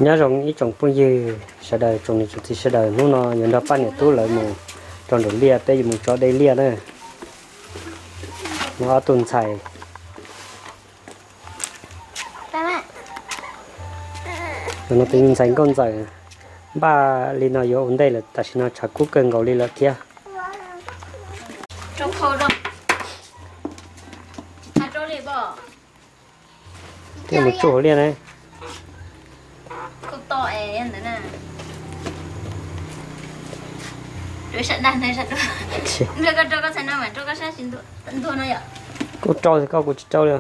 Nyob zoo ib tsoom phooj ywg sawv daws, tsoom niam tsoom txiv sawv daws, hnub no yuav nrog pab niam tub lawv mus rau nraum liaj, peb yuav mus tso dej liaj na. Muaj ob tug ntxhais, tus ntxhais nkauj ntxawm, npaj li no yuav ua ntej lawm, tam sim no tshav kub kawg nkaus li lawm thiab. Thiaj mus tsuj hauv liaj ne. Kuj rau, koj kuv tsis rau li.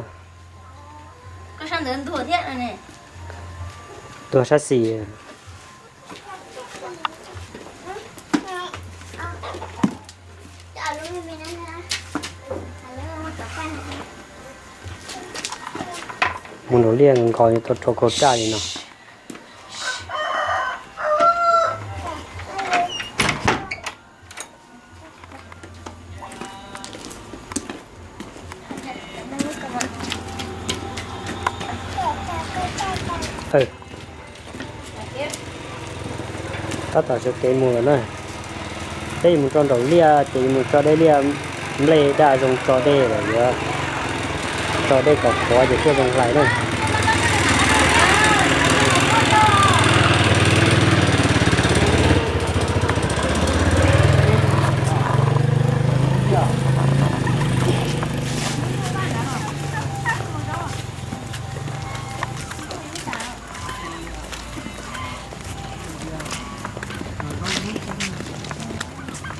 Tuag sab xis. Mus nraum liaj nkaus tau rau kaus raj li no. Tab tom sawv kev mus lawm na. Peb yuav mus rau nraum liaj ces yuav mus tso dej liaj, nplej daj zoo tso dej lawm yuav tso dej kom qhuav ces thiaj zoo hlais na.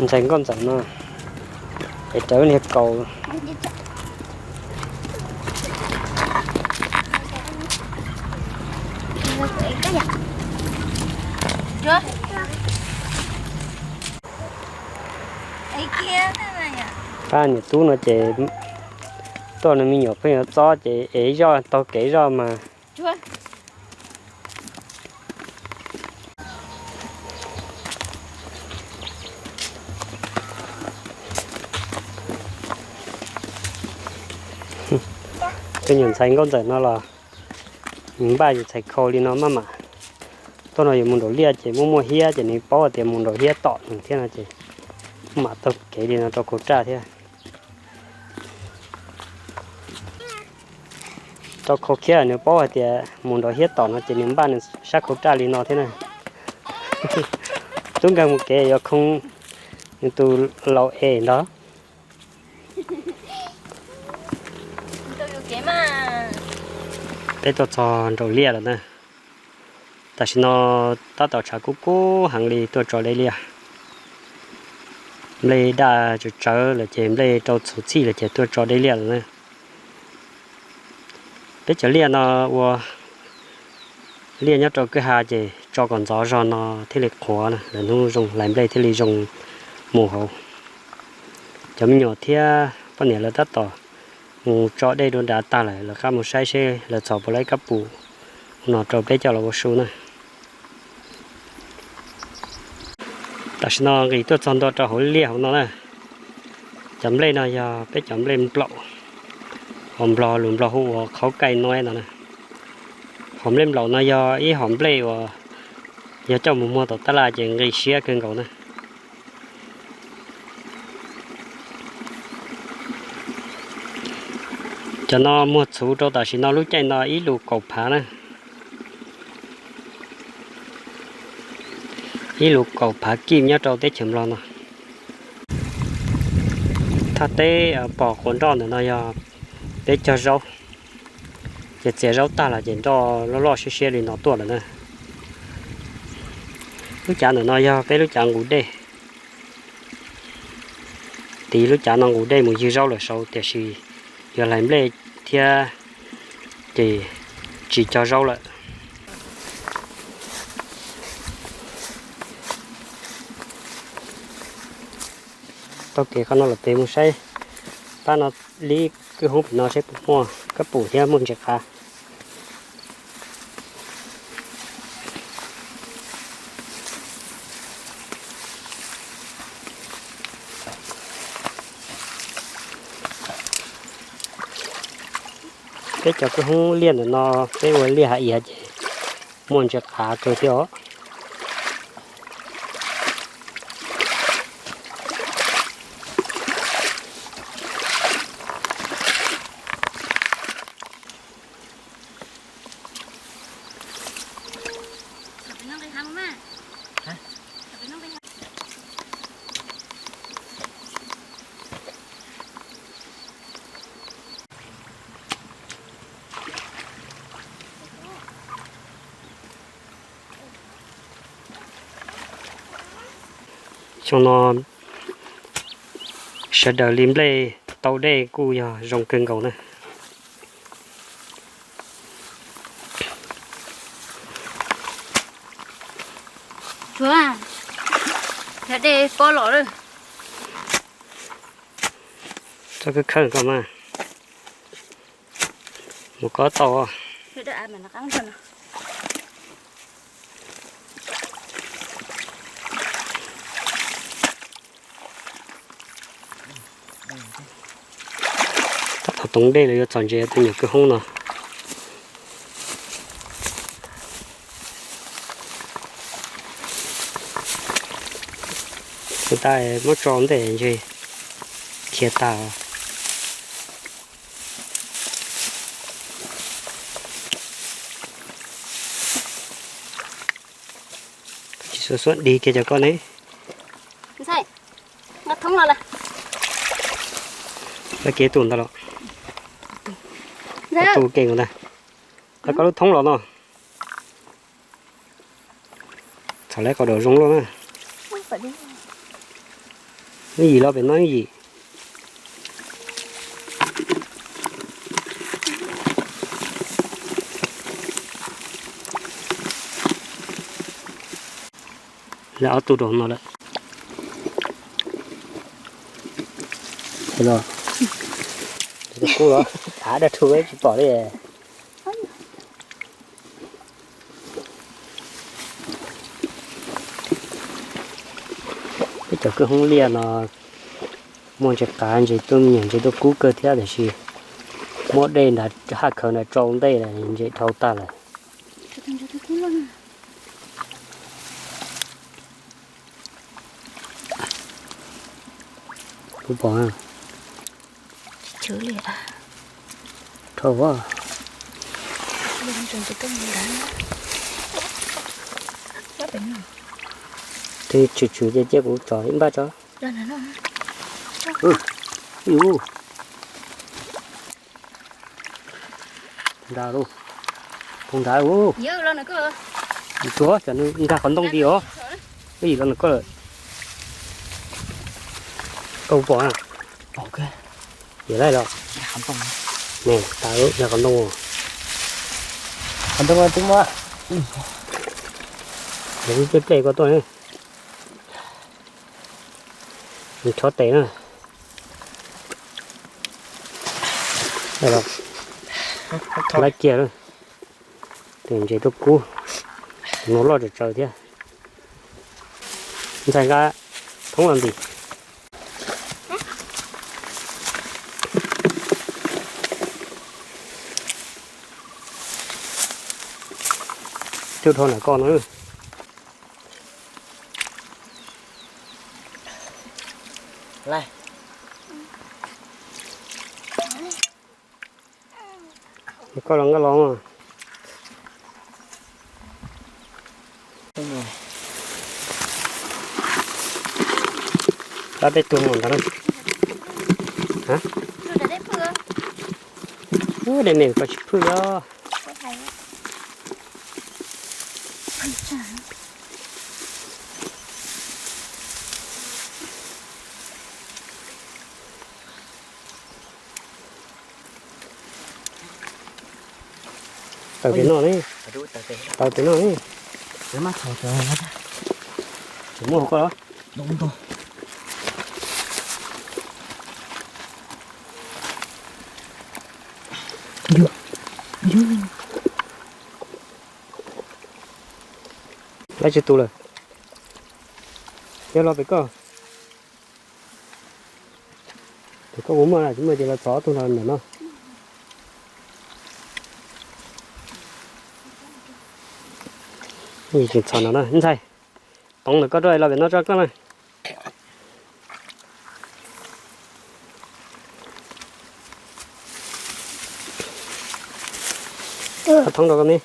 Ntxhais nkauj ntxawm no es raws niag kaus. Pab niam tub no ces tuaj nws me nyuam pheej yuav txob ces ev zoj taug kev zoj mas. Tus nyuam ntxhais nkauj ntxawm no los nws npaj yus txhais khau li no maj mam. Tuaj no yuav mus nraum liaj ces muaj muaj hiab ces nws paub hais tias mus nraum hiab tom nws thiab no ces maj mam taug kev li no rau kaus raj thiab. Rau khau khiab nws paub hais tias mus nraum hiab tom no ces nws npaj nws sab kaus raj li no thiab na. Tub nkeeg mus kev yuav khoo nws tus laus es ntag. Peb tuaj txog nraum liaj lawm na. Tam sim no tab tom tshav kub kub heev li tuaj tso dej liaj. Nplej daj tsawv tsawv lawm ces nplej rau txhuv txhij lawm ces tuaj tso dej liaj lawm na. Peb cov liaj no ua liaj nyob rau kwj ha ces tso kom ntxov zog no thiaj li qhuav na, lawv hnub zoo hlais nplej thiaj li zoo mus hauv. Cov me nyuam thiab poj niam lawv tab tom mus tso dej dua nrad tag lawm, lawv qab mus saib seb lawv txhom puas tau ib kab pum no rau peb coj los ua su na. Tam sim no nqis tuaj txog ntua rau hauv liaj hauv no na. Cov nplej no yog peb cov nplej nplaum, hos Nplog lus Nplog hu ua khaub kaij nuab no na. Hom nplej nplaum no yog ib hom nplej uas yog coj mus muag tom tab laj ces nqi siab kawg nkaus na. Cov no muag txhuv rau tam sim no lub caij no ib lus kaum phav na. Ib lus kaum phav kij nyob rau teb chaws Nplog no. Thaj teb pos quas nroj ntawm no yog peb cog zaub, ces txiav zaub tag los ces nroj loj loj siab siab li no tuaj lawm na. Lub cav ntawm no yog peb lub cav nqus dej. Tiv lub cav no nqus dej mus ywg zaub lawm saud, tiam sis yog hlais nplej thiab ces tsis cog zaub lawm. Taug kev qhov no los pem mus saib pab no, li kwj hoob pem no saib puas muaj kab pum thiab muaj ntses qav. Peb cov kwj hoob liaj ntawm no, peb ua liaj hav iav ces Muaj ntses qav kawg thiab os. Xyoo no sawv daws li nplej tau dej kuj yog zoo kawg nkaus na. Tsuav, yog dej pob los lawm. Txhob khawb khawb koj mas. Mus kob tau. Tab tom toov dej los yuav txog ntses tus nyuam kwj hoob no. Tab muab tso ntej ntshe khiav tag. Tsis xuav xuav dig kiag cov koj ne. Koj kev tus ntawd los. Koj tus kev ntawd. Koj lub thoob los no. Txham lawv qau dam zoo luaj na. Ib yim los pem no ib yim. Lawv ob tug rau hauv no lawm. Kub los, av dab rhu tsis pom li. Peb cov kwj hoob liaj no muaj ntses qav, ntses tuaj me nyuam, ntses tuaj kub kawg thiab, tiam sis muab dej nrad, haj khaws nrad tsau ntej lawm, ntses dhau tag lawm. Kuv pom. Dhau. Twb tshwm tshwm ces cia kuv tsom ib npaj tso. Ub, nrad, tus nrad ub. Tsuav cov nkag qhov ntoo ti os. Ib yim los nws koj lawm. Koj pom na. Yam laij los. Ne, tas nkag qhov ntoo. Qhov ntoo twb muab. Nws twb plej plej koj tuaj ne. Nws chob tes na. Laiv kiag na. Tes ntses tuaj kub. Tus no loj tsawv tsawv thiab. Ntxhais nqa thoob los ntim. Cug dhau ntawm koj no. Koj los nqa los. Pab peb tug mus ntawd na. Ub, dej me koj tsis phwj os. Taws pem no ne. Taws pem no ne. Tsis muaj hauv koj los. Laib tsis tu lawm. Yog los pem koj. Pem koj puas muaj, tsis muaj ces los txog ob tug no ntawm no. Yim tseem txhom no na ntxhais. Toov ntawm koj rau los pem no tso koj na. Thoob rau koj ne.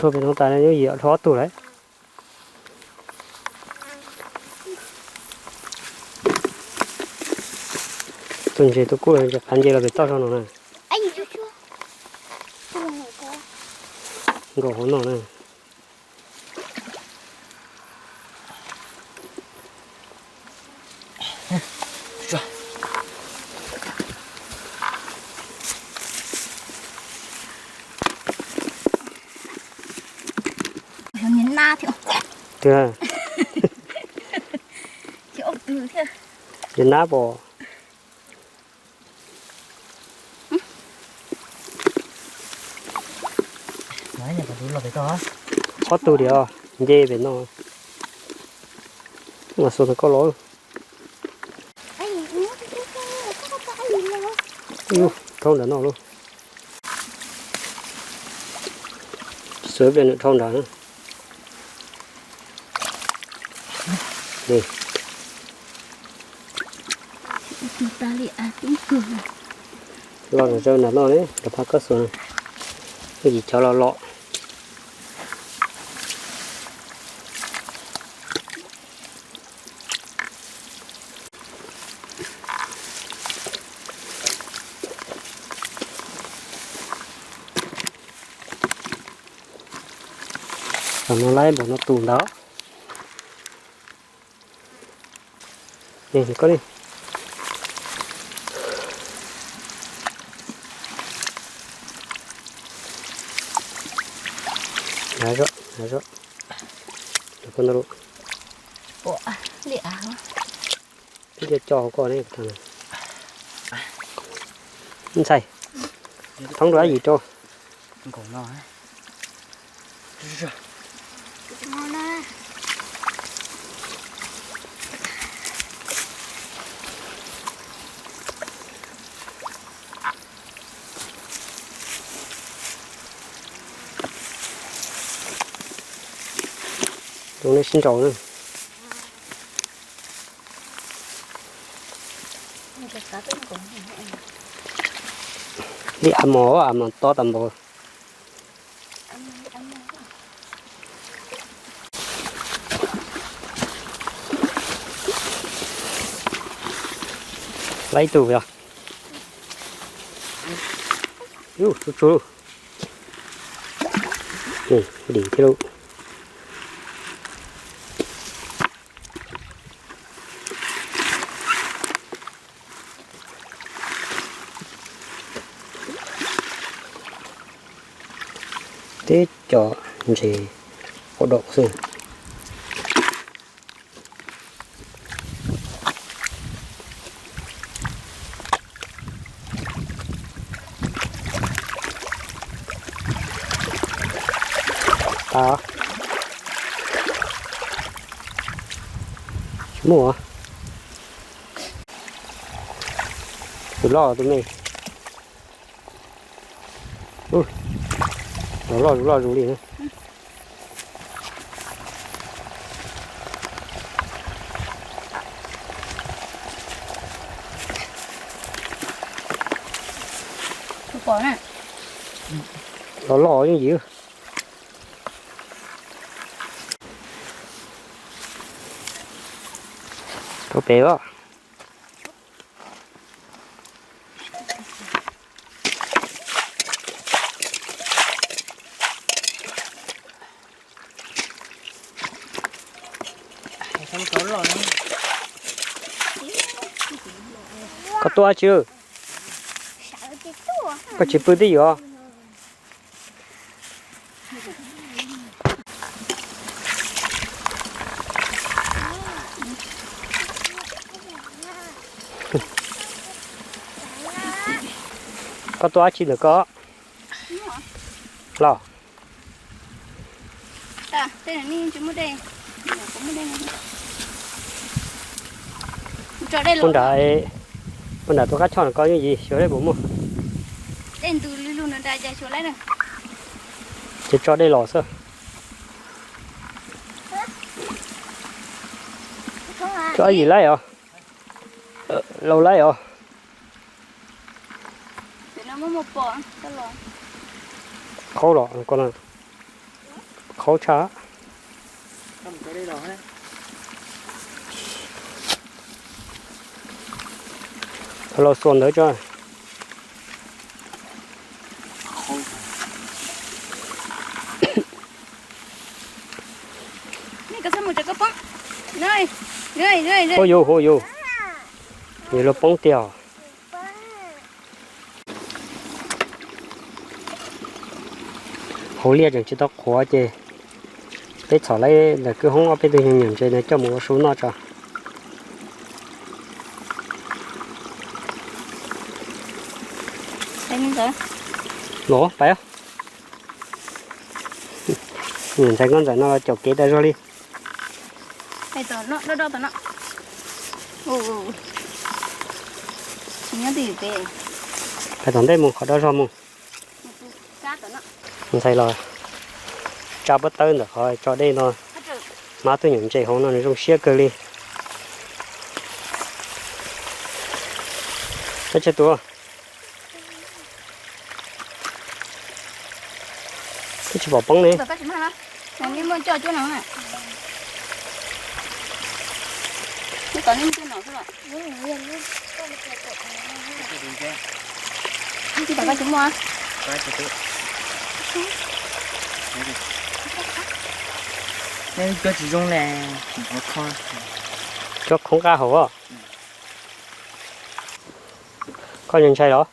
Rhuav pem no tas nyob yim ob tug lawm. Tus ntses tus kuj qhav nce los pem toj zog no na. Nkaus hauv no na. Tiag. Nab pom. Ob tug diam, nce pem no. Mas xua tau koj los. Rhaub nram no lauj. Xua pem nram rhaub nrad. Los zaws nram no ne, rov phab koj xua. Yim cov los los. Tam no laib npaum no tus ntawd. Koj li. Hnav zoj, hnav zoj. Koj no lub. Twb co co hauv ko ne. Ntxhais, thoob rau ab yim rau. Tus nej sib nraus na. Li av mos, av mos tob tas npaum. Laib ib tug yog. Ub, tsuag tsuag lauj. Dim thiab lauj. Teb cov ntses quav daum xwb. Tas. Tsis muaj. Tus loj tus me. Los loj zus loj zus li na. Los loj yeej yim. Rau pem os. Koj tuaj tsi? Koj tsis pw twj ywm os. Koj tuaj dab tsi ntawm koj? Los. Puag nram, puag nram tus qab choj no koj yeej yim xyuas dej puas muaj. Ces tso dej los xwb. Tso yim laib os. Laus laib os. Qhaub los, qhaub tshaj. Los xuas ntawd tso. Ua yus, ua yus, yus luag poob tiag os. Hauv liaj tseem tsis tau qhuav ces peb txhom lawv ntawm kwj hoob ob peb tug nyuam ntses no coj mus ua su noj tso. Los pais, ntxhais nkauj ntxawm no caum kev tas zog li. Pais tom ntej mus qhov do zog mus. Ntxhais los tsa pob tawb ntawm qhov tso dej no, hmab tug nyuam ntses hauv no nws zoo siab kawg li. Tab tsis tus, twb tsis pom poob ne. Cov khoob qab hauv os. Koj ntshai los?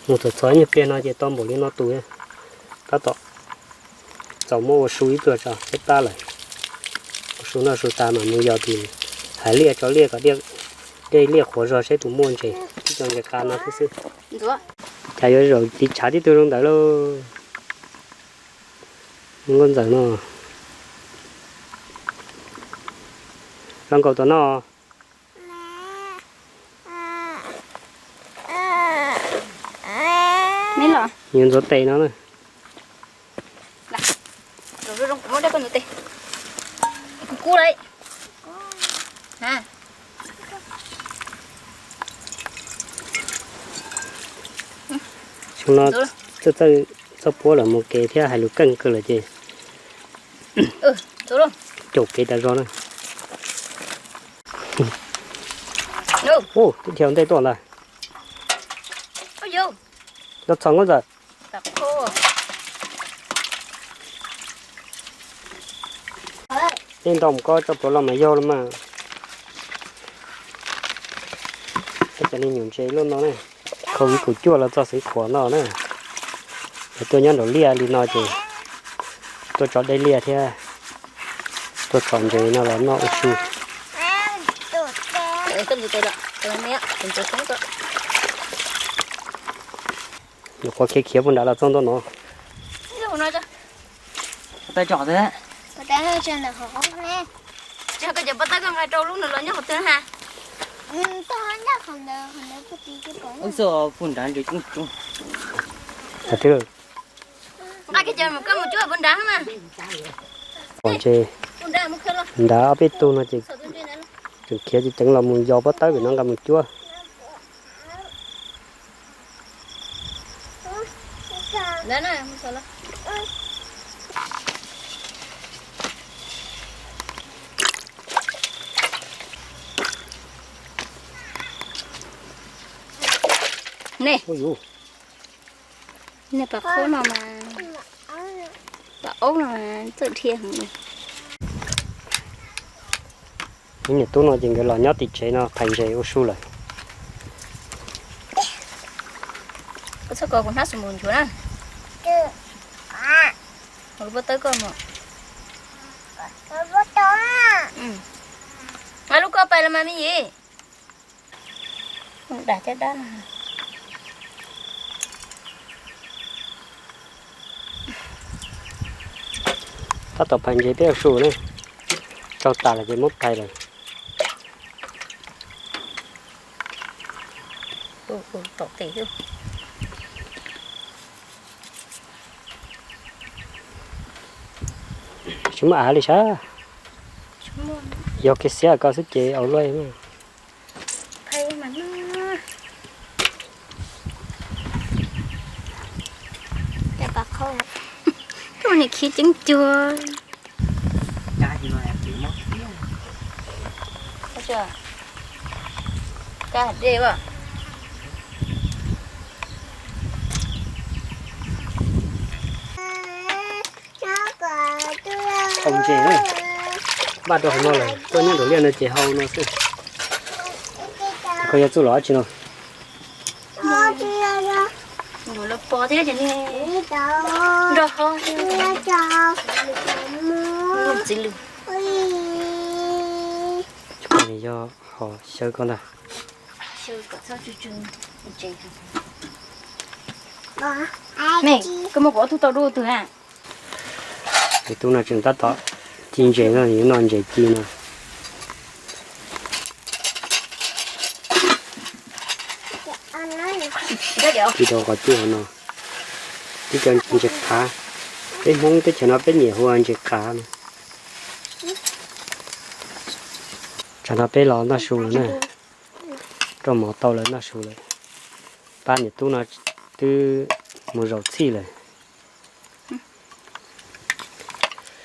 Mus txhom txhom ib nyuag pliag no ces tau npaum li no tus, tab tom txaus muab ua su ib pluag tso seb tab lawm. Ua su noj su tas mas mus yos tim hav liaj tso liaj kom dej liaj qhuav zog seb puas muaj ntses, ib co ntses qa no thiab xwb. Cas yuav zaum tiv tshav tib tug zoo ntawd lauj. Nkauj ntxawm no, zoo nkaus tom no. Yuav ntxuav tes no na. Xyoo no txawj txawj txoj puab lawm mus kev thiab hais lus keej kawg lawm ces caum kev tas zog na. Ub, tib dhia ntej tuaj ntag. Los txhom nkauj ntxawm. Tej ntau mus koj tso pluav los mas yog los mas. Peb cov niag nyuam ntses loj no ne, khaus viv kaum cuaj los txog xeev khuam no na. Lawv tuaj nyob nraum liaj li no ces tuaj tso dej liaj thiab tuaj txhom ntses no los noj ua su. Nyuam qhuav khiav khiav puag nrad los txog ntua no. Ub, xwb puag nrad ntses coob. Pom ntses nrad ob peb tug no ces tseem khiav ceev ceev los mus yos pob tawb pem no nqa mus cuab. Nej, pam qhub no mas, pam aub no mas txawj dhia heev li. Lub niam tub no ces nkawd los nyob tim tsev no phais ntses ua su lawm. Koj txhob kov kuv hnab xus npum nchuav na. Ua lub pob tawb koj mus. Nqa lub koj pais los mas me yim. Dam caj dab no. Tab tom phais ntses peb ua su na. Tsau tas lawm ces muab phais lawm. Tsis muaj av li sab. Yog kiag xiab koj xwb ces au luaj. Niam khiv ceeb cuag. Kab dej. Hau ntses na, npaj rau hauv no lawm, tuaj nyob nraum liaj no ces hau no xwb. Koj yuav txuj los dab tsi no? Yog hom xyaw koj ntag. Koj muab kuv ob tug tau dua twg a? Tus tub no tseem tab tom ci ntses no, nws noj ntses ci no. Ci rau qhov ci hauv no, tib co ntses qav. Peb Hmoob teb chaws no peb nyiam hu ua ntses qav no. Tsam no peb los noj su lawm na, roj mov tau lawm noj su lawm. Pab niam tub no twb mus zaum txhij lawm.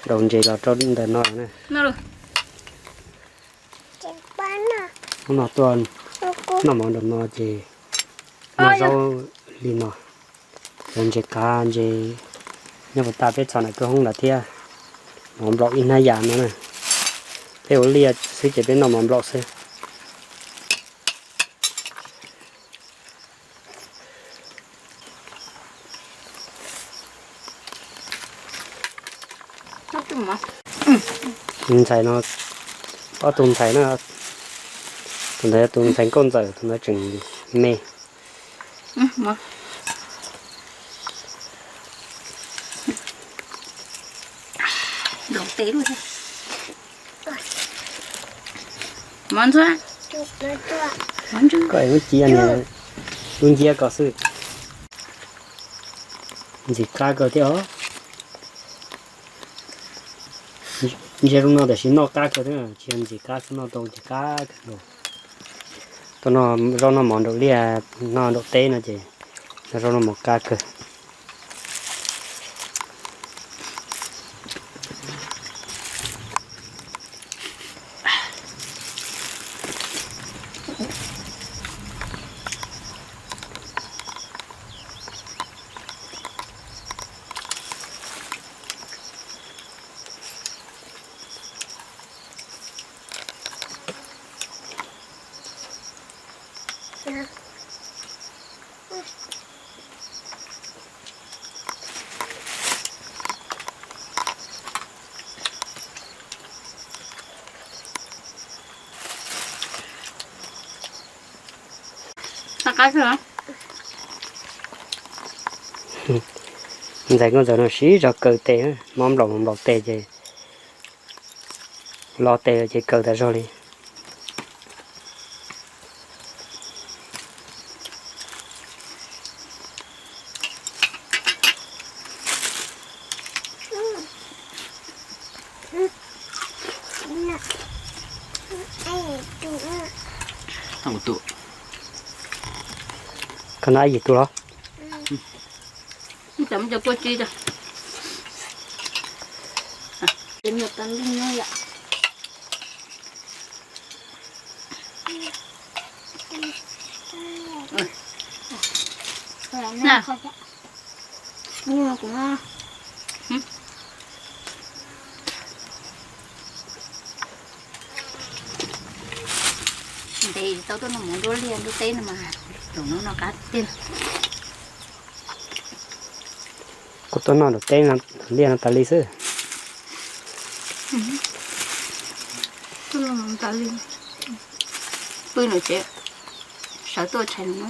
Daus ntses los rau ntawm no na. Hnub no tuaj noj mov nraum no ces noj zaub li no. Cov ntses qav ntses nyob puas tas peb txhom ntawm kwj hoob lawm thiab. Mov nplaum ib hnab yam no na. Peb ua liaj xwb ces peb noj mov nplaum xwb. Ntxhais no, ob tug ntxhais na, tus ntawd tus ntxhais nkauj ntxawm, tus ntawd tseem me. Koj lub cia niag lub nciab ko xwb. Ntxim qab kawg thiab os. Ntsia zoo no tiam sis noj qab kawg thiab, tsis yog ntxim qab xwb, noj tau ces qab kawg nkaus. Tuaj noj zaub noj mov nraum liaj, noj nraum teb no ces noj zaub noj mov qab kawg. Ntxhais nkauj ntxawm no siv zog kaw tes, mob nplaum mus nplaum tes ces lo tes lawm ces kaw tas zog li. Koj noj ib yim tug los? Ntev tau tuaj noj mov nruab liaj nruab teb no mas, zaum no noj qab tiag. Kuv tuaj noj nraum teb liaj no tas li xwb. Pw no ces sawv tuaj tshais no.